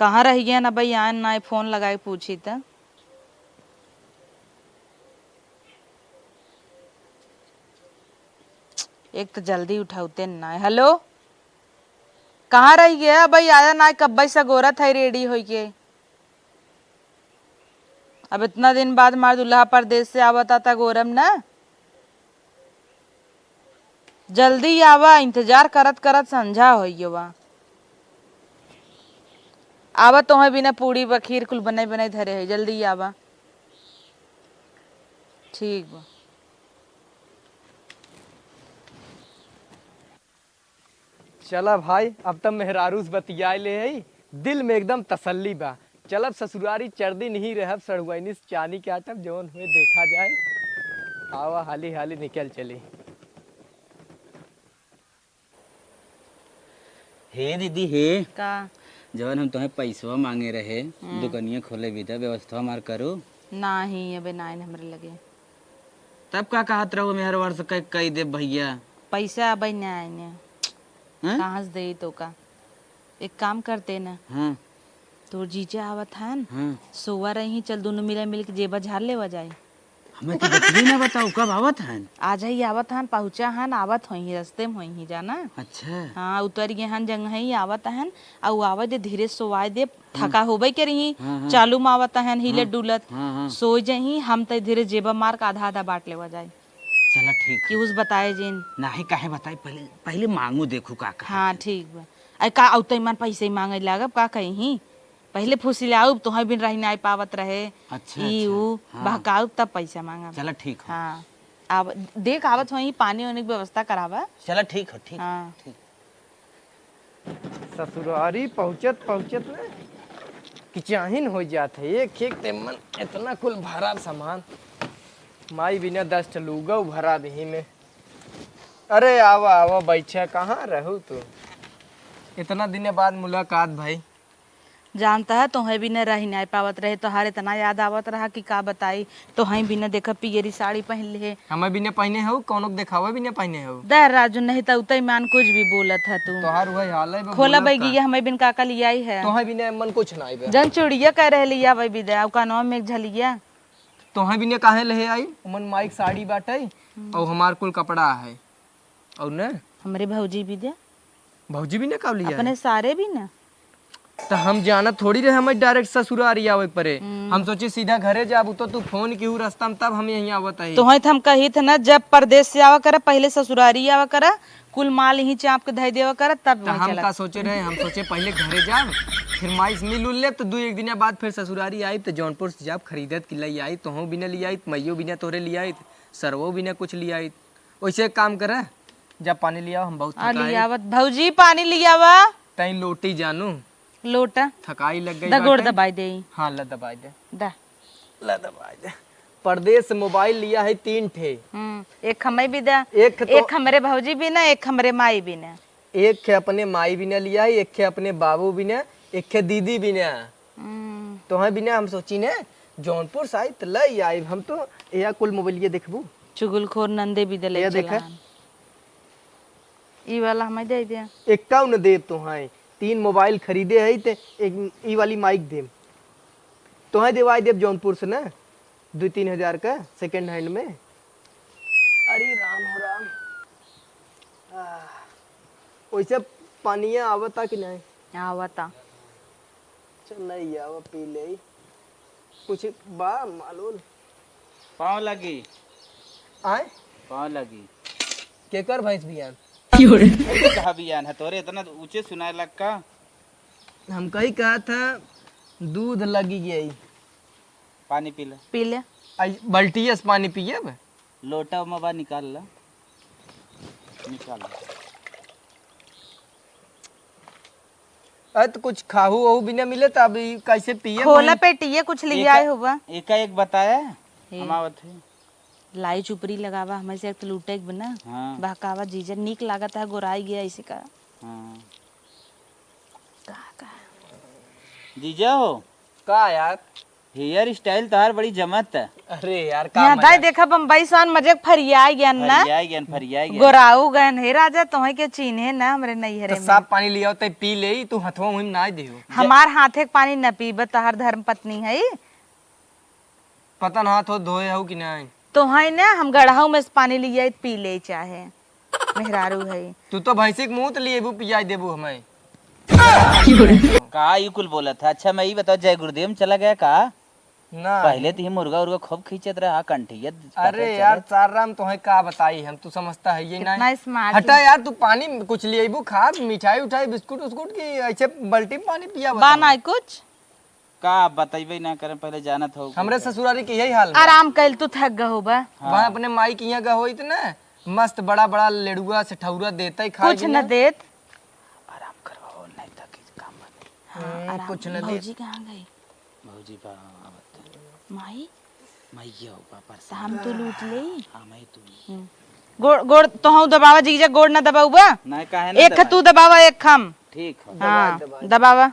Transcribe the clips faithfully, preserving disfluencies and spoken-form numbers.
कहाँ रहि गए ना भाई, आए ना, फोन लगाए पूछी त। एक तो जल्दी उठाउते ना। हेलो, कहाँ रहि गए भाई? आया ना, कब्बे से गोरत है रेडी होई के। अब इतना दिन बाद हमार दुल्हा परदेस से आवता, त गोरम ना। जल्दी आवा, इंतजार करत करत संझा होइ गवा। आवा, तोहे बिना पूड़ी बा, खीर कुल बनाई बनाई धरे है, जल्दी आवा। ठीक बा। चला भाई, अब त मेहरारू से बतियाए ले हई, दिल में एकदम तसल्ली बा। चलब ससुरारी, चार दिन ही रहब, सड़ुआइनी से चानी काटब, जवन हुए देखा जाए। आवा, हाली हाली निकल चली। हे दीदी, हे। का? जवन हम तोहे पैसवा मांगे रहे, हम्म। दुकनिया खोले बिदा, व्यवस्था हमार करू। नाही, अबे नाही न हमरे लगे। तब का कहत रहो, मेहर वर्ष कई, कई दे भैया? पैसा अबे नाही आइने। हैं? कहाँ से देई तो का? एक काम करते न। हाँ। तोर जीजा आवत हन, हाँ। सोवा रही, चल दोनों मिला मिल के जेबा झार लेवा जाए। हमें तो बतली ना बताओ, कब आवत हन? आज ही आवत हन, पहुँचा हन, आवत होई ही, रस्ते में होई ही, जाना? अच्छा। हाँ, उतर गए हन, जंग ही आवत हन, अउ आवे दे, धीरे सोवाए दे, हाँ। थका होबे के रही, हाँ, हाँ। चालू में आवत हन, हिलत हाँ। डुलत, हाँ, हाँ। सो जही, हम त धीरे जेबा मार के आधा आधा बांट लेवा जाए। चला ठीक कि है। उस बताए जिन। नाही, काहे बताई, पहले, पहले मांगू देखू का कहत हाँ, है। ठीक बा। अरे का, अउ त ईमान पैसे ही मांगे लागब, का कही? पहले फुसिलाउब, तोहई बिन रहि नाई पावत रहे। अच्छा, ई अच्छा। ऊ, हाँ। बहकाउब, तब पैसा मांगब। चला ठीक हो। हाँ। अब देख, आवत होई, पानी ओनी के व्यवस्था करावा। चला ठीक हो, ठीक, हाँ। ठीक। ससुरारी पहुँचत पहुँचत ना किचाहिन हो जात है। एक एक ते मन इतना कुल भरा सामान, माई बिना दस ठो लूगा भरा बिही में। अरे आवा आवा, बैठा, कहाँ रहू तू? इतना दिन बाद मुलाकात भाई। जानता है, तोहई बिना रहि नाई पावत रहे, तोहार इतना याद आवत रहा कि का बताई। तोहई बिना देखा पियरी साड़ी पहन ले है। हमें बिना पहने हो, कौनो के देखावे बिना पहने हो। दे राजू, नहीं तो उतई मान कुछ भी बोलत है तू। तोहार वही हाल है, बे खोला बोलत बैगी का? ये हमें बिन काका लियाई है। तोहई बिना मन कुछ नाई बे। जन चूड़िया कह रहे लिया भाई बिदा, अउ कानवा में एक झलिया। तोहई बिना काहे ले आई? उमन माई के साड़ी बाटे, हम्म। अउ हमार कुल कपड़ा है। अउ न? हमरे भौजी बिदा। भौजी बिना का लिया अपने है? सारे बिना। त हम जानत थोड़ी रहे, हमें direct ससुरारी आवे के परे। हम्म। हम सोचे सीधा घरे जाबू, तो तू फोन किहू रास्ता में, तब हम यहीं आवत है। तोहई त हम कही थे ना, जब परदेस से आवा करा, पहले ससुरारी आवा करा, कुल माल यहीं चाप के धई देवा करा, तब त वहीं हम चला। का सोचे रहे, हम सोचे पहले घरे जाब, फिर माई से मिल उल लेब, त दू एक दिन बाद फिर ससुरारी आइब, त जौनपुर से जाब खरीदत कि लई आइत, तोहू बिना लियाइत, मइयो बिना तोहरे लियाइत, सरवो बिना कुछ लियाइत। वैसे एक काम करे, जा पानी लियावा, हम बहुत आ, थकाई। लियावत। भौजी, पानी लियावा। तई लोटी जानू। लोटा। थकाई लग गई द गोड़ बाटे। दबाई दे। हाँ, ला दबाई दे। दा। ला दबाई दे। परदेस से मोबाइल लिया है तीन ठे। हम्म, एक हमें भी दा। एक तो एक हमरे भौजी बिना, एक हमरे माई बिना। एक खे अपने माई बिना लिया है, एक खे अपने बाबू बिना, एक खे दीदी बिना। हम्म। तोहे बिना हम सोची ने, जौनपुर से आई त लई आई। हम तो या कुल मोबाइल ये देखबू। चुगलखोर नंदे भी दले या देखा। चलान। ई वाला हमें दे दे। एक्का न देब तोहे। तीन मोबाइल खरीदे है ते एक ई वाली माइक देब। तोहे देवाई देब जौनपुर से ना, दो तीन हजार का second hand में। अरे राम हो राम। आह, वैसे पानिया आवता कि नहीं? आवता। चल, नहीं आवा, पी ले। कुछ बा मालूम? पाँव लगी। आए? पाँव लगी। केकर भैंस बियान? क्यों रे? कहा बियान है तोरे, इतना ऊंचे सुनाए लग का? हम कही कहा था, दूध लगी गई। पानी पी ले। पी ले। आई बाल्टिया से पानी पियब? लोटा में बा, निकाल ला। निकाल ला। अरे तो कुछ खाहू ओहू भी ना मिले, तो अब ई कैसे पिए खोला भाई? पेटिया कुछ ले एका-, आए होबा। एका एक बताया, ए। हम आवत है। लाई चुपरी लगावा, हमें से एक तो लूटे के बना। हाँ। बहकावा जीजा, नीक लागत है, गोराई गया इसी का। हाँ। का, का? जीजा हो? का यार? हेयर स्टाइल तोहार बड़ी जमत। अरे यार, का यहाँ मजाक। दाई देखा, बम्बई सान मजे फरियाई गयन ना। फरियाई गयन, फरियाई गयन। गोराऊ गयन, हे राजा, तोहे के चीन्हे ना हमरे नैहरे तो में। साफ पानी लियाओ, तै पी ले, तू हथवा उही में ना दियो। हमार हाथे के पानी न पीबे, तोहार धर्म पत्नी है। पता ना हाथ धोए हो कि नहीं। तोहे ना हम गढ़ाऊ में से पानी लियाई, पी ले चाहे। मेहरारू है। तू तो भैंसी के मुंह तो लिएबू, पियाई देबू हमें। का ई कुल बोलत है? अच्छा, मैं ई बताओ, जय गुरुदेव में चला गया का? ना। पहले तो ये मुर्गा उर्गा खूब खींचत रहा, कंठिया अरे पता यार, चले। चार राम तोहे का बताई हम, तू समझता है ये कितना नहीं। Smart हटा है। यार, तू पानी कुछ लिएबू, खा, मिठाई उठाई, बिस्कुट उस्कुट की, ऐसे बाल्टी में पानी पिया बा बताओ। नाई कुछ? का आप बतइबे ना करें, पहले जानत हो। हमरे ससुरारी के यही हाल बा। आराम कइल, तू थक गहो बा। हाँ। वहाँ अपने माई के यहाँ गहो इतना मस्त बड़ा बड़ा लेड़ुआ से ठौरा देते खाए कुछ के न ना। देत। आराम करवाओ, नहीं तो कि काम बने। हाँ, हम्म, आराम कुछ न देत। भौजी कहाँ गई? भौजी बा आवत। माई? माई गया हो, पापा से। हम तो लूट ले। हाँ, मैं तू। हम्म। गोड़, गोड़ तो हूँ दबावा, जीजा, गोड़ ना दबाऊ बा। नहीं, काहे ना एक दबाई? तू दबावा, एक हम। ठीक है। हाँ, दबाई, दबाई। दबावा।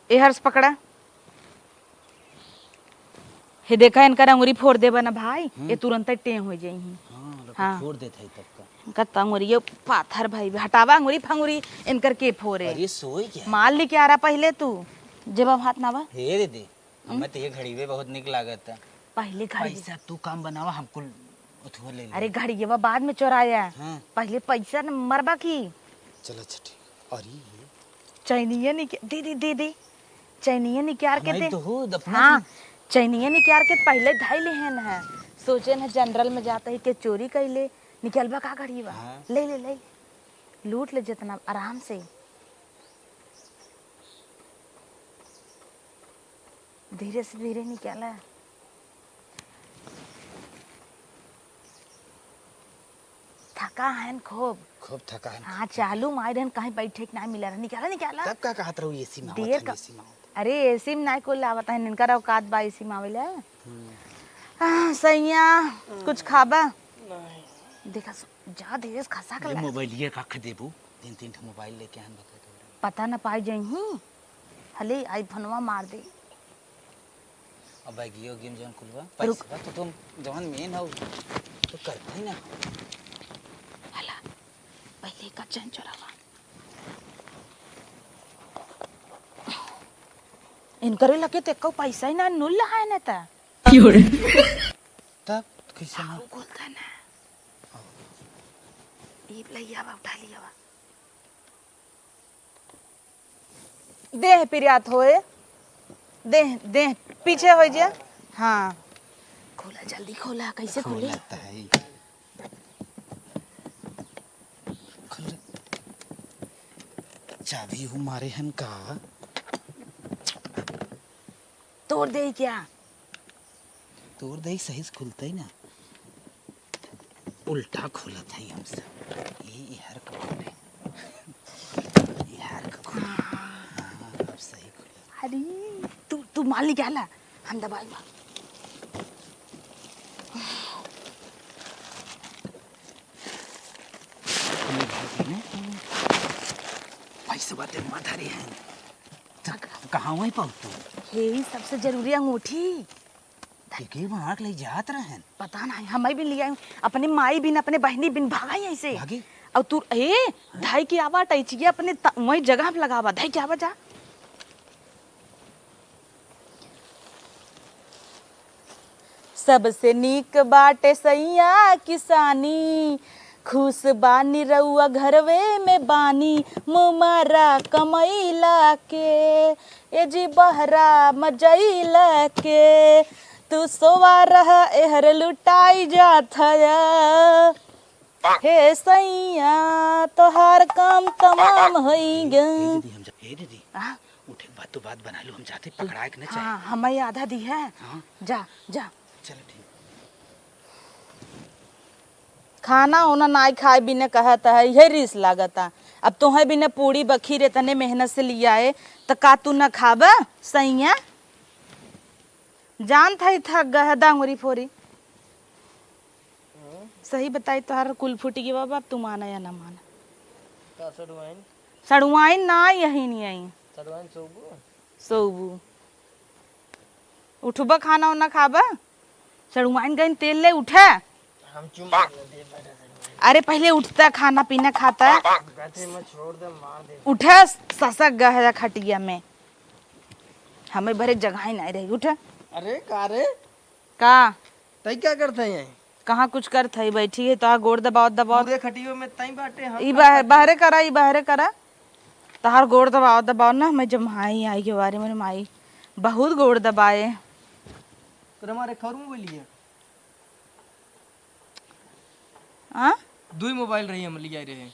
ए हर्ष पकड़ा। हे देखा, इनकर अंगुरी फोड़ देबा ना भाई, हम्म। ये तुरंत टें हो जाई। हाँ, लोग हाँ। फोड़ देत है तब का। इनका तो अंगुरी ये पाथर भाई, हटावा अंगुरी फंगुरी, इनकर के फोरे। अरे सोई क्या? माल लेके आ रहा पहले तू, जेबा हाथ ना बा। हे दे दे, हम्म। हमें तो ये घड़ी भी बहुत निक लागत है। पहले घड़ी। पैसा तू काम बनावा, हम कुल उठवा ले ले। अरे घड़ियवा बाद में चोराया, हाँ। पहले पैसा न मरबा की। चल अच्छा ठीक। अरे ये चैनिया निक-, दे, दे, दे, दे। चैनिया निकाल के हमारी दे। तो हो, दफना हाँ, की। चैनिया निकाल के पहले धई लेहन है। सोचेन है जनरल में जात ही के चोरी कइले। निकलबा का घड़ियवा? हाँ। ले, ले, ले, ले। लूट ले जितना आराम से। धीरे से धीरे निकाला। थका हन खूब। खूब थका हन। हाँ, चालू मार हन, कहीं बैठे के ना मिला रहा। निकाला, निकाला। तब का कहत रहू एसी में आवत देर हन, का एसी में आवत। अरे एसी में ना कुल आवत है, इनकर औकात बा एसी में आवेला। हम्म। आह, सैया, कुछ खाबा? नहीं। देखा, जा धीरे से खसा के ये ला। मोबाइलिया का खरीदेबू? तीन, तीन ठो मोबाइल लेके आन बता के। पता न पाई जइही। हले आईफोनवा मार दे। अब बैगियो गेम जौन कुल बा, रुक। पैसा तो तुम जौन मेन हो, तो करते ही ना। हला, पहले का चैन चोरावा। इनकरे लगे तो एको पैसा ही ना, नुल है ना ता। तब कैसे ना? आओ, खोलता ना। ई लइया बा, उठा लिया बा। देह पिरियात होए, देह, देह पीछे हो जा। हाँ, खोला, जल्दी खोला, कैसे खोले? खोलत है। खोल। चाबी हूँ मारे हन का? तोड़ दे क्या? तोड़ दे, सही से खुलते ही ना। उल्टा खुलत है हमसे। ये, ये हर का खोले। ये हर का खोले। हाँ, अब सही खुले। अरे, तू, तू माल निकाला, हम दबाई बा। खुले भाई ने। पैसवा ते माथा रे हैं। तो कहाँ वही पाऊ तू? हे, सबसे जरूरी अंगूठी। एके बना के ले जात रहन। पता नहीं, हम भी ले आई। अपने माई बिन, अपने बहनी बिन भागा ही ऐसे। भागी? और तू, ए, धाई के आवा, टैचिया अपने त-, वही जगह पे लगावा, धाई के आवा जा। सबसे नीक बाटे सैया किसानी, खुश बानी रउआ घरवे में बानी, मुमारा कमैला के, ए जी बहरा मजैला के, तू सोवा रह एहर लुटाई जात हया। हे सैया, तोहार काम तमाम होई गे। हे दीदी, हम जा-, हे दीदी, आ? उठे के बाद तो बात बना लो, हम जाते पकड़ाए के ना चाहे। हाँ, हमें आधा दी है। हाँ। जा, जा। चलो ठीक। खाना ओना नाई खाए बिना कहत है, इहे रीस लागता। अब तोहे बिना पूड़ी बखीर इतने मेहनत से लियाए, त का तू न खाबा सैया? जानत हई थक गए है, दांगुरी फोरी। हम्म। सही बताई, तोहार कुल फूट गया बाबा, अब तू माना या ना माना। का सड़ुआइन? सड़ुआइन ना, यही नहीं आई। सड़ुआइन सोबू? सोबू। उठबा, खाना उना खाबा? सड़ुआइन गइन तेल ले, उठा। हम चुम्मा न दे, बैठे से। अरे, पहिले उठता, खाना पीना खाता। गते में छोड़ दे, मार दे। उठा, ससक गया है खटिया में। हमें भरे जगह ही नहीं रही, उठा। अरे, का रे? का? तई क्या करत है यहीं? कहाँ कुछ करत है, बैठी है, तोहार गोड़ दबावत दबावत। पूरे खटियो में तई बाटे, हम ई का बाहर, करते? बाहरे करा, ई बाहरे करा। तोहार गोड़ दबावत दबावत ना, मैं जम्हाई आई के बारे में, माई बहुत गोड़ दबाए। तोरे मारे खरू में बोलिए। हाँ? दुई मोबाइल रही, हम लियाए रहे।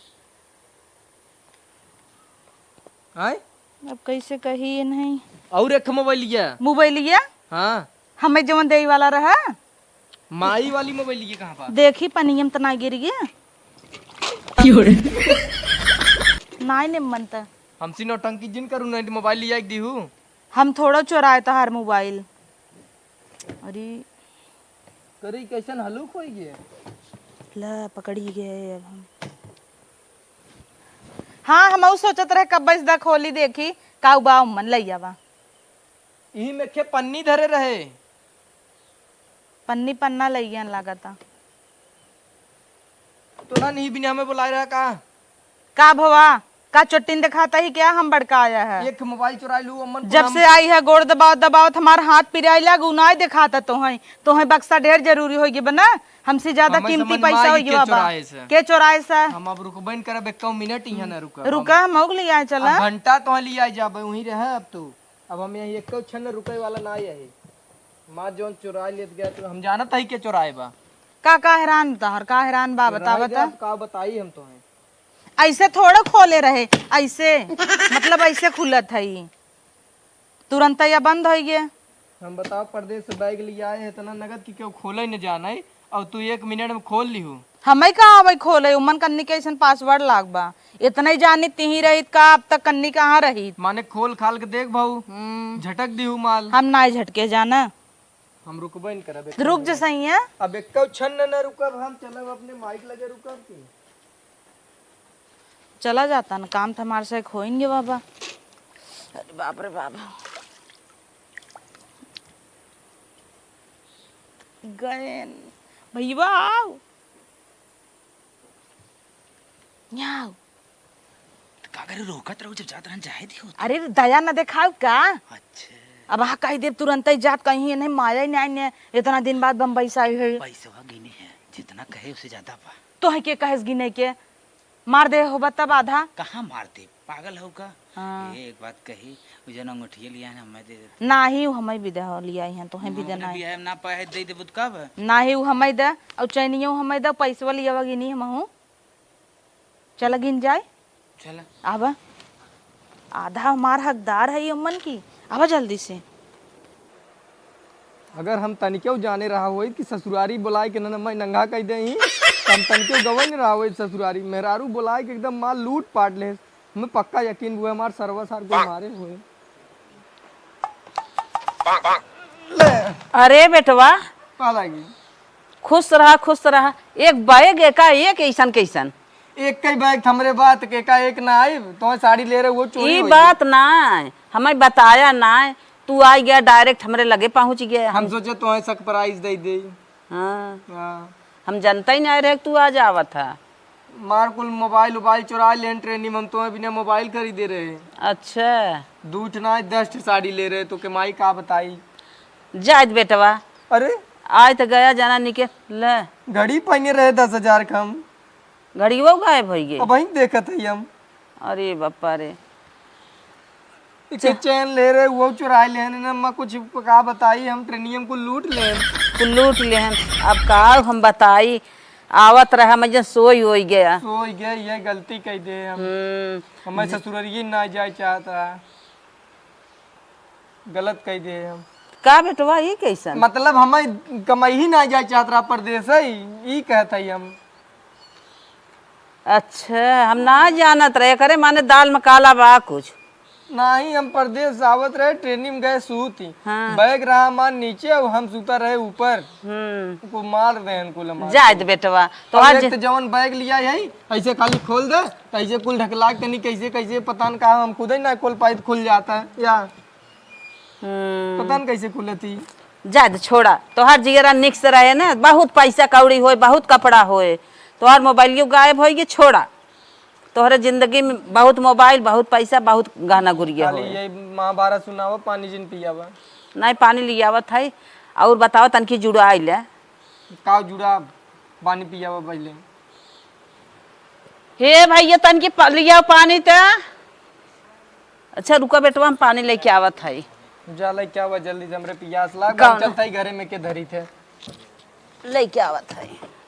आय? अब कैसे कही ये नहीं। और एक मोबाइल लिया। मोबाइलिया? हाँ। हमें जवन देई वाला रहा। माई वाली मोबाइल लिया कहाँ पर? देखी पनियम त ना गिर गया। क्यों रे? नाई ने मन त। हमसे नौटंकी जिन करू, नहीं तो मोबाइल लिया एक दीहू। हम थोड़ा चोराए तहार मोबाइल। अरे। करी कैसन हलूक होई गए? ला, पकड़ी गए अब हम। हाँ, हम ऊ सोचत रहे कब बस दा खोली देखी, का उबा उम्मन लइया बा। इही में खे पन्नी धरे रहे। पन्नी पन्ना लइया लागता। तो ना नहीं बिना हमें बुलाए रहा का? का भवा? का चोटिन दिखाता ही क्या हम बड़का आया है? एक मोबाइल चुरा लू, अम्मन जब पुनम से आई है गोड़ दबावत दबावत हमार हाथ पिराई लाग, उ नाय दिखाता तोहई। तोहई बक्सा ढेर जरूरी होई गे बना, हमसे ज्यादा हमें कीमती समझ में पैसा आई होई गे के बाबा। चुराए से। के चुराए से? हम अब रुकबे न करब, एको मिनट यहाँ ना रुकब। रुका, हम ओग ले आए चला। अब घंटा तोहई ले आए जाबे, वहीं रहे अब तू। अब हम यहाँ एको क्षण रुके वाला ना है। माँ जौन चुराए लेत गया तो हम जानत है के चुराए बा। का, का हैरान तहर, का हैरान बा, बता, चुराए बता। गया, अब का बताई हम तोहई। ऐसे थोड़ा खोले रहे, ऐसे, मतलब, ऐसे खुलत है ई। तुरंत या बंद होइ गया। हम बताओ, परदेस से बैग लिया आए, इतना नगद कि केहू खोले न जाने, और तू एक मिनट में खोल लिहू। हमें का आवे खोले, उमन कन्नी के ऐसन पासवर्ड लाग बा। इतना ही जानी तिही रहित का, अब तक कन्नी कहाँ रहित? माने खोल खाल के देख भाऊ, हम्म। झटक दिहू माल। हम नाई झटके जाना। हम रुकबे न करब, रुक जा सैया। अब एको क्षण न, न रुकब हम, चलब अपने माइक लगे रुकब की। चला जाता न, काम त हमार से खोइन गे बाबा। अरे बाप रे बाप। गएन। भैया आओ। यहाँ आओ। त का करे रोकत रहू, जब जात रहन जाए दियो। अरे दया न देखाओ का? अच्छा। अब हाँ कही देब तुरंत ही जात कहीं नहीं, माया ही नहीं, नहीं, इतना दिन बाद बम्बई से आई है। पैसवा गिने है, जितना कहे उससे ज्यादा बा। तोहई के कहेस गिने के? मार दे होबा तब आधा। कहाँ मार दे? पागल हो का? हाँ। ए, एक बात कही, उ जौन अंगूठिया लिया है ना, हमें दे देते। नाही, उ हमें भी दे हो लिया है, तोहे भी हाँ, देना है। बियाह में ना पाए, दे देबू त का बा? नाही, उ हमें दे, और चैनियो हमें दे, पैसवा लिया गिनी हमहू। चला गिन जाए। चला। आवा। आधा हमार हकदार है ये मन की। आवा जल्दी से। अगर हम तनिकेउ जाने रहा होइत कि ससुरारी बोलाए के न, न मैं नंगा कइ देई, त हम तनिकेउ गवइ न रहा होइत ससुरारी। मेहरारू बोलाए के एकदम माल लूट पाट लेस। हमें पक्का यकीन हुआ हमार सरवा सार को मारे हुए। ले। अरे बेटवा। का लागी? खुश रहा, खुश रहा। एक बैग एका एक ऐसन कैसन? एक कई बैग हमरे बात के एका एक ना आई, तो साड़ी ले रहे वो चोरी ई होइ गई। बात ना है, हमें बताया ना है, तू आ गया direct हमरे लगे पहुँच गया। हम सोचे तो surprise दे दे। हाँ। हाँ। हम जनता ही नहीं रहे कि तू आज आवत है। मार कुल मोबाइल उबाइल चुरा लेन ट्रेनी में, हम तुम्हें बिना मोबाइल खरीदे रहे। अच्छा। दू ठे ना, दस ठे साड़ी ले रहे, तो के माई का बताई। जाइत बेटवा। अरे। आय तो गया जाना निके, ले। घड़ी पहने रहे दस हजार का हम। घड़ियो गायब होइ गई। अब वहीं देखत है हम। अरे बापा रे। एक चे- चैन ले रहे, वो चुराए लेहन, ना मैं कुछ का बताई, हम ट्रेनियम को लूट लेहन। को लूट लेहन। अब का हम बताई, आवत रहा, मैं जन सोई होई गया। सोई गया, ये गलती कह दे हम। हम्म। हमें ससुररिये ना जाए चाहत रहा। गलत कह दे हम। का बेटवा, ई कैसन? मतलब, हमें कमाई ही ना जाए चाहत रहा परदेस, ई कहत हई हम। अच्छा, हम ना जानत रहे, करे माने दाल में काला बा कुछ। नाही, हम परदेस से आवत रहे, ट्रेनी में गए सूती। हाँ। बैग रहा हमार नीचे, और हम सूता रहे ऊपर। हम्म। को मार रहे हैं कुल हमार। जाए दे बेटवा, तो और आज एक तो जवन बैग लिया है, ऐसे खाली खोल दे, तो ऐसे कुल ढकला के तनी कैसे, कैसे पता न का हम खुद ही ना खोल पाई, खुल जाता है या। हम्म। पता न कैसे खुलती। जा दे, छोड़ा। तोहार जियरा निक से रहे ना, बहुत पैसा कौड़ी होए, बहुत कपड़ा होए, तोहार मोबाइलियो गायब होई कि छोड़ा। तोहरे जिंदगी में बहुत मोबाइल, बहुत पैसा, बहुत गहना गुरिया खाली होए। यही महाभारत सुनावा, पानी जिन पियावा। नहीं, पानी लियावत है। और बताओ, तनकी जुड़ा आइले। का जुड़ा? पानी पियावा पहले। हे भैया, तनकी प-, लियाओ पानी त। अच्छा, रुका बेटवा, हम पानी लेके आवत है। जा लेके आवा जल्दी से, हमरे पियास लाग। कौन? चलत है घरे में के धरी थे। लेके आवत है।